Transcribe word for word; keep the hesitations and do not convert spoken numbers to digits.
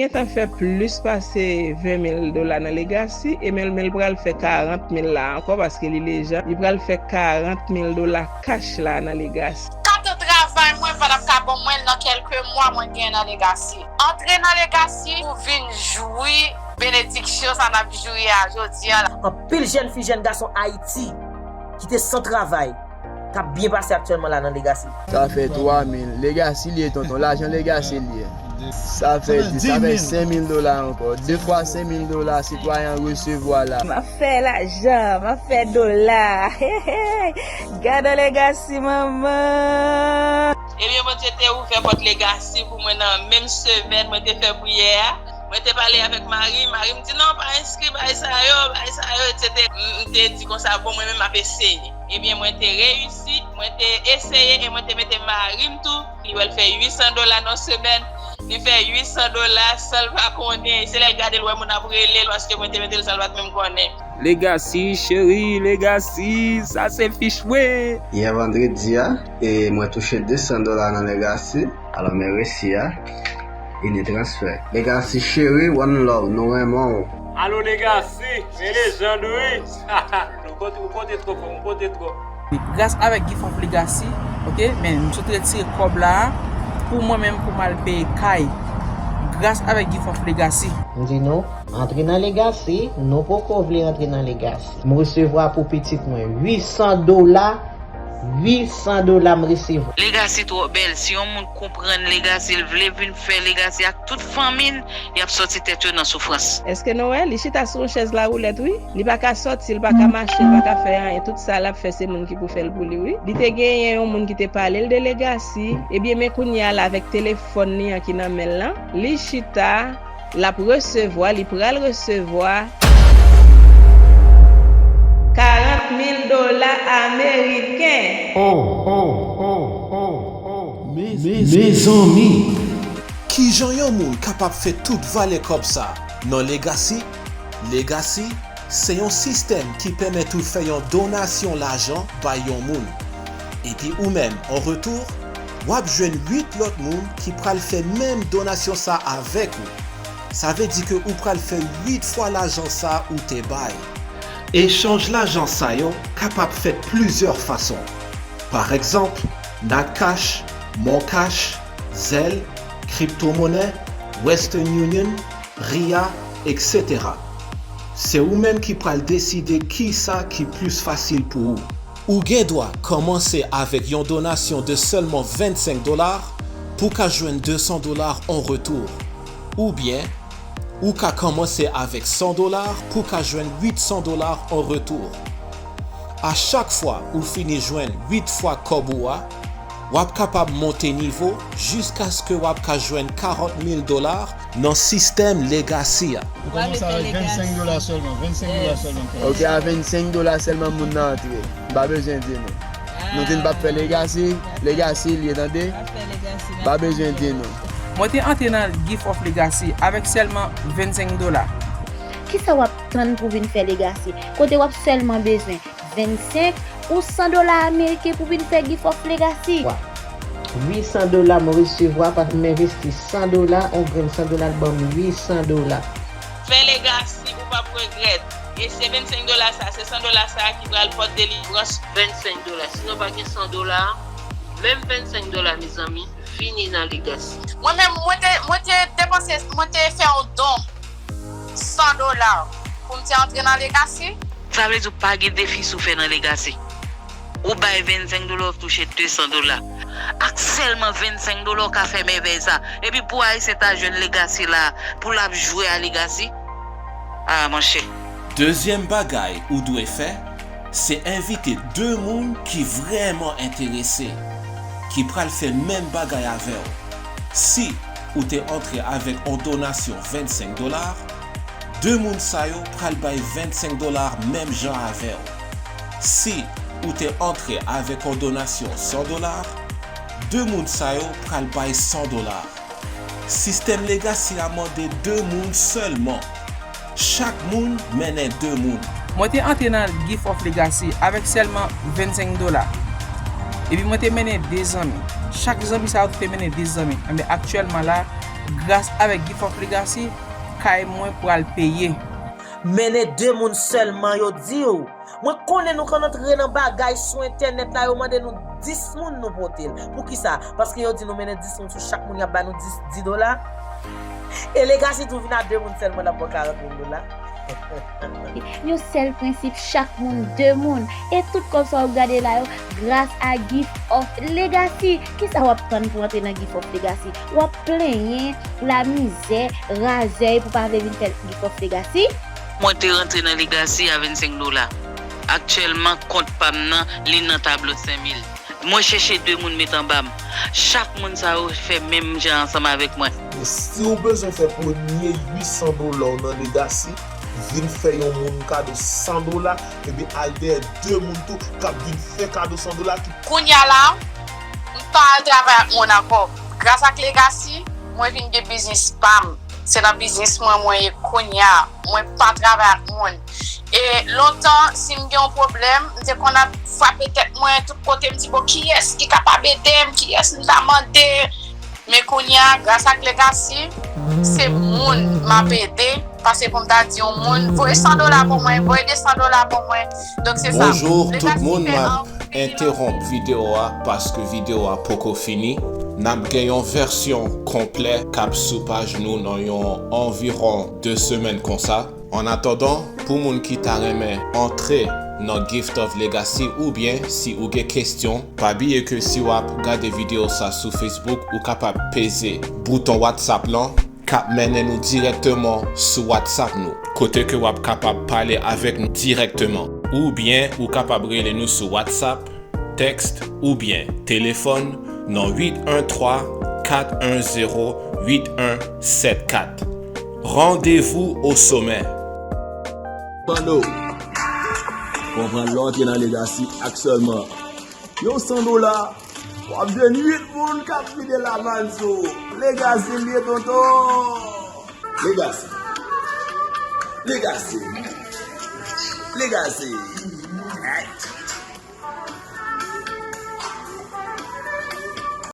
Gentan fè plis pase ven mil dola nan Legacy, e men, men l pral fè karant mil la ankò, paske li deja, li pral fè karant mil dola kach la nan Legacy. Kat travay mwen pa t ap ka ban mwen l nan kèlke mwa mwen gen nan Legacy. Antre nan Legacy pou vin jwi benediksyon sa n ap jwi a jodi a la. Anpil jèn fi, jèn gason Ayiti ki te san travay, k ap byen pase aktyèlman la nan Legacy. Sa fè twa mil. Legacy li ye, tonton. Lajan Legacy li ye. Sa fè dis, sa fè senk mil dola ankò. De fwa senk mil dola sitwayen an resevwa la. M ap fè lajan, m ap fè dola. Gade Legacy, manman! Ebyen, Bondye te ouvè pòt Legacy pou mwen nan menm semèn mwen te fè priyè a. Mwen te pale avèk mari m, mari m di, "Non, pa enskri bagay sa yo, bagay sa yo, etsetera" M, m te di konsa, "Bon, mwen menm m ap eseye." Ebyen, mwen te reyisi, mwen te eseye e mwen te mete mari m tou, li wè l fè uit san dola nan semèn. Li fè uit san dola san l pa konnen. Se lè l gade l wè moun ap rele l, paske mwen te mete l san l pa t menm konnen. Legacy, cheri, Legacy, sa se fich mwen. Yè vandredi a, e mwen touche de san dola nan Legacy. Alò, men resi a, ini transfè. Legacy cheri, one love, nou renmen w. Alo Legacy, men lejand wi. Ou konte, ou konte twòp, ou konte twòp. Gras avèk Gift of Legacy, ok, men m sot retire kòb la pou mwen menm pou m al peye kay. Gras avèk Gift of Legacy. M di nou, antre nan Legacy, nou poko vle antre nan Legacy. M resevwa pou pitit mwen uit san dola, uit san dola m resevwa. Legacy twò bèl, si yon moun konprann Legacy, l vle vin fè Legacy ak tout fanmi l, y ap sòti tèt yo nan soufrans. Èske nou wè? Li chita sou yon chèz lawoulèt, wi. Li pa ka sòti, li pa ka mache, li pa ka fè anyen. Tout sa l ap fè, se moun ki pou fè l pou li, wi. Li te genyen yon moun ki te pale l de Legacy. Ebyen, men kounye a la, avèk telefòn li an ki nan men l lan, li chita, l ap resevwa, li pral resevwa karant mil dola ameriken. Oh, oh, oh, oh, oh. Mezanmi! Kijan yon moun kapab fè tout valè kòb sa nan Legacy? Legacy se yon sistèm ki pèmèt ou fè yon donasyon lajan bay yon moun. Epi ou menm, an retou, w ap jwenn uit lòt moun ki pral fè menm donasyon sa avèk ou. Sa vle di ke ou pral fè uit fwa lajan sa ou te bay. Echanj lajan sa yo kapab fèt plizyè fason. Pa egzanp, Natcash, MonCash, Zelle, kriptomonè, Western Union, Ria, etsetera. Se ou menm ki pral deside kisa ki plis fasil pou ou. Ou gen dwa kòmanse avèk yon donasyon de sèlman vennsenk dola pou w ka jwenn de san dola an retou. Oubyen, ou ka kòmanse avèk san dola pou w ka jwenn uit san dola an retou. A chak fwa ou fini jwenn uit fwa kòb ou a, w ap kapab monte nivo jiskaske w ap ka jwenn karant mil dola nan sistèm Legacy a. Ou kòmanse avèk vennsenk dola sèlman, vennsenk dola sèlman. Ok, a vennsenk dola sèlman moun nan antre. M pa bezwen di nou. Nou di n p ap fè Legacy, Legacy l ye, tande. Pa bezwen di nou. Mwen te antre nan Gift of Legacy avèk sèlman vennsenk dola. Kisa w ap tann pou vin fè Legacy? Kote w ap sèlman bezwen vennsenk ou san dola ameriken pou vin fè Gift of Legacy? Wa. Uit san dola m resevwa, paske m envesti san dola, on grenn san dola l ban m uit san dola. Fè Legacy, ou p ap regrèt. E se vennsenk dola sa, se san dola sa ki pral pote delivrans. Vennsenk dola. Si nou pa gen san dola, menm vennsenk dola, mezanmi, vini nan Legacy. Mwen menm, mwen te, mwen te depanse, mwen te fè yon don san dola pou m te antre nan Legacy. Sa vle di w pa gen defi si w fè nan Legacy. Ou bay vennsenk dola, w touche de san dola. Ak sèlman vennsenk dola, w ka fè mèvèy sa. Epi pou Ayisyen ta jwenn Legacy la, pou l ap jwe a Legacy. Ah, monchè. Dezyèm bagay ou dwe fè, se envite de moun ki vrèman enterese, ki pral fè menm bagay avè w. Si ou te antre avèk on donasyon vennsenk dola, de moun sa yo pral bay vennsenk dola menm jan avè w. Si ou te antre avèk on donasyon san dola, de moun sa yo pral bay san dola. Sistèm Legacy a mande de moun sèlman. Chak moun mennen de moun. Mwen te antre nan Gift of Legacy avèk sèlman vennsenk dola. Epi mwen te mennen de zanmi. Chak zanmi sa yo te mennen de zanmi. Enben, aktyèlman la, Gras avèk Gift of Legacy, kay mwen pral peye. Mennen de moun sèlman, yo di w. Mwen konnen nou konn antre nan bagay sou entènèt la, yo mande nou dis moun, nou pote l. Poukisa? Paske yo di nou mennen dis moun, sou chak moun y ap ba nou dis, dis dola. E Legacy tou vin a de moun sèlman, l ap ba w karant mil dola. Yon sèl prensip, chak moun, de moun. E tout kòb sa w ap gade la yo, gras a Gift of Legacy. Kisa w ap tann pou antre nan Gift of Legacy? W ap plenyen, lamizè, razèy pou pa vle vin fè Gift of Legacy? Mwen te rantre nan Legacy a vennsenk dola. Aktyèlman, kont pa m nan, li nan tablo senk mil. Mwen chèche de moun met anba m. Chak moun sa yo fè menm jan ansanm avèk mwen. E si w bezwen fè premye uit san dola w nan Legacy, vin fè yon moun kado san dola, ebyen al dèyè de moun tou k ap vin fè kado san dola ki Kounye a la, m pa al travay ak moun ankò. Gras ak Legacy, mwen vin gen biznis pa m. Se nan biznis mwen mwen ye kounye a. Mwen pa travay ak moun. E lontan, si m gen yon pwoblèm, m te konn ap frape tèt mwen tout kote, m di, "Bon, kiyès ki kapab ede m? Kiyès m ta mande?" Men kounye a, gras ak Legacy, se moun m ap ede. Pase pou m ta di yon moun, "Voye san dola pou mwen, voye de san dola pou mwen." Donk, se sa. Bonjou tout moun, m ap entewonp videyo a paske videyo a poko fini. N ap gen yon vèsyon konplè k ap sou paj nou nan yon anviwon de semèn konsa. An atandan, pou moun ki ta renmen antre nan Gift of Legacy oubyen si ou gen kestyon, pa bliye ke si w ap gade videyo sa sou Facebook, ou kapab peze bouton WhatsApp lan k ap mennen nou dirèkteman sou WhatsApp nou, kote ke w ap kapab pale avèk nou dirèkteman. Oubyen ou kapab rele nou sou WhatsApp, tèks oubyen telefòn nan uit en twa, kat en zewo, uit en sèt kat. Rendez-vous au sommet! Bando, konprann lè w antre nan Legacy ak sèlman yon san dola, w ap jwenn uit moun k ap fidèl avans ou. Legacy l ye, tonton. Legacy. Legacy. Legacy.